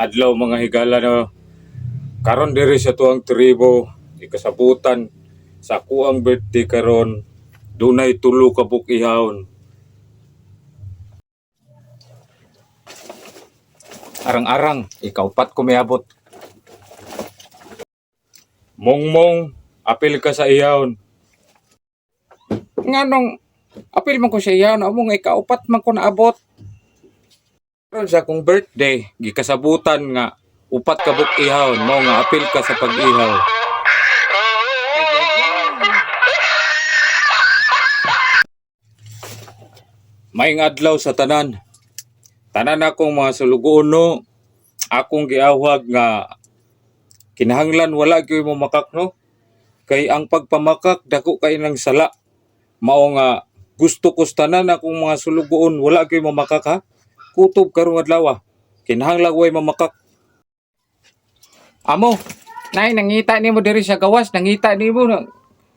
Adlaw, mga higala, no. Karon diri sa tuang tribo, ikasabutan sa akuang birthday karon, dunay tulo ka buok ihawon. Arang-arang, ikaupat ko miabot. Mongmong, apil ka sa ihawon. Nganong apil man ko sa ihawon, amo nga ikaupat man ko naabot. Karon sa akong birthday, gikasabutan nga upat ka buok ihawon, mao nga apil ka sa pag-ihaw. Maayong adlaw sa tanan. Tanan akong mga sulugoon, no, akong giawhag nga kinahanglan wala gyud mo makak, no. Kay ang pagpamakak dako kay nang sala. Mao nga gusto ko sa tanan akong mga sulugoon wala gyud mo makak, ha. Kutob karong adlaw. Kinahanglan way mamakak. Amo, nay nangita nimo diri sa gawas, nangita nimo na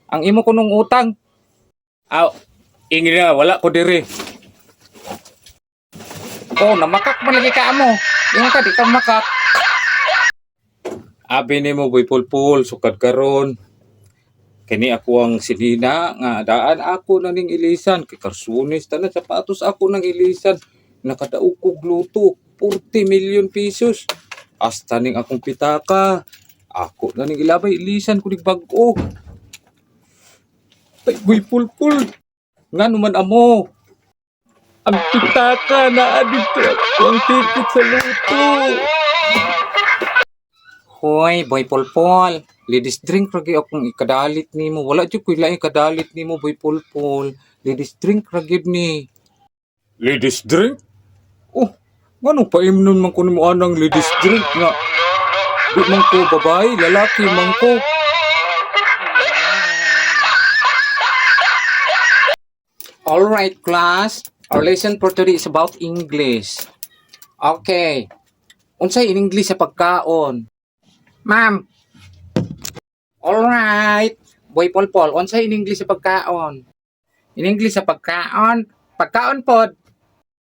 ang imo kunong utang. Aw, ingin na wala ko diri. Oh, namakak man lagi ka, amo. Ingon ka di ka makak. Abi nimo, Boy Pulpul, sukad karon. Kini ako ang sinina nga daan ako na ning ilisan kay karsunis tanan sapatos ako nang ilisan. Nakadaog kog luto 40 million pesos. Hasta ning akong pitaka. Ako na ning ilabay, ilisan ko ning bag-o. Ay, Boy Pulpul. Ngano man, amo? Ang pitaka naa dito ako ang ticket sa luto. Hoy, Boy Polpol. Ladies drink ra gyud akong ikadalit nimo. Wala jud ko'y laing kadalit nimo, Boy Polpol. Ladies drink ra gyud ni. Ladies drink? Oh, ngano paimnon man ko nimo anang ladies drink nga? Di man ko babae, lalaki man ko. All right, class. Our lesson for today is about English. Okay. Unsay in English sa pagkaon? Ma'am. All right. Boy Polpol, unsay in English sa pagkaon? In English sa pagkaon? Pagkaon pod.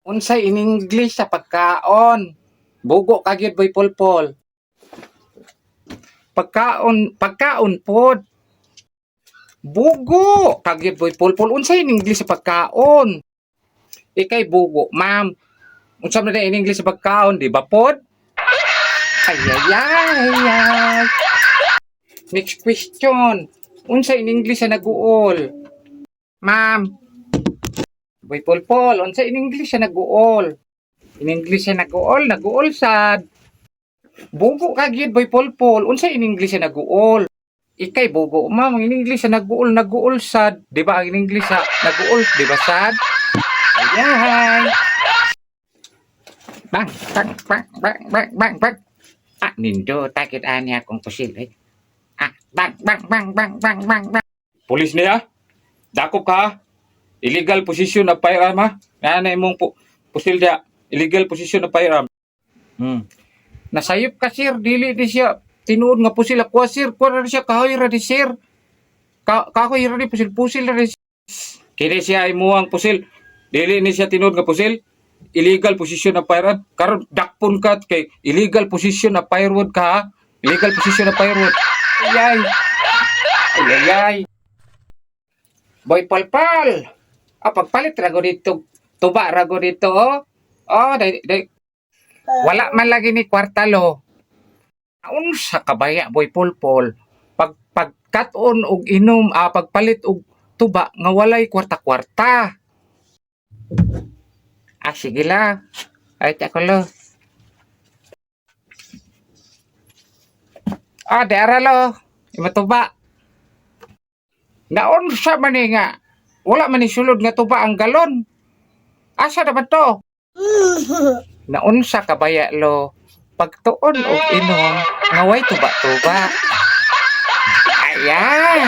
Unsay in English sa pagkaon? Bugo ka gyud, Boy Polpol. Pagkaon, pagkaon pod. Bugo ka gyud, Boy Polpol. Unsay in English sa pagkaon? Ikay bugo, ma'am. Unsa man in English sa pagkaon, di ba pod? Ay, ay, ay, ay. Next question. Unsa in English sa naguol? Ma'am. Boy Polpol, unsa in English sa naguol? In English sa naguol, naguol sad. Bugo ka gyud, Boy Polpol. Unsa in English sa naguol? Ikay bugo, ma'am. Ang in English sa naguol, naguol sad. Di ba ang in English sa naguol, di ba sad? Ayan. Bang, bang, bang, bang, bang, bang, bang. Ah, nindo, takit ani akong pusil eh. Ah, bang, bang, bang, bang, bang, bang, bang. Pulis niya? Dakop ka, ha? Illegal position of firearm, ha? Naa na imong pusil diya. Illegal position of firearm. Nasayop ka, sir, dili di siya tinuod nga pusil ako, sir. Kuha na siya, kahoy ra di, sir. Kahoy ra di, pusil-pusil ra di. Kini siya imuhang pusil. Dili ni siya tinuod nga pusil. Illegal position of firearm. Karon dakpon ka kay illegal position of firewood ka, ha? Illegal position of firewood. Ay, ay. Ay, ay, ay. Boy Palpal. Ah, pagpalit rago dito. Tuba rago dito, oh. Oh, day, day. Wala man lagi ni kwartalo. Unsa ka baya, Boy Pulpol? Pag pagkat-on og inom, ah, pagpalit og tuba nga walay kwarta-kwarta. Ah, sige la. Ay, ako lo. Ah, di ara lo. Ima tuba. Naunsa man ni nga wala man ni sulod nga tuba ang galon. Asa naman to? Naunsa ka baya lo? Pagtuon og inom, nga way tuba-tuba. Ayan.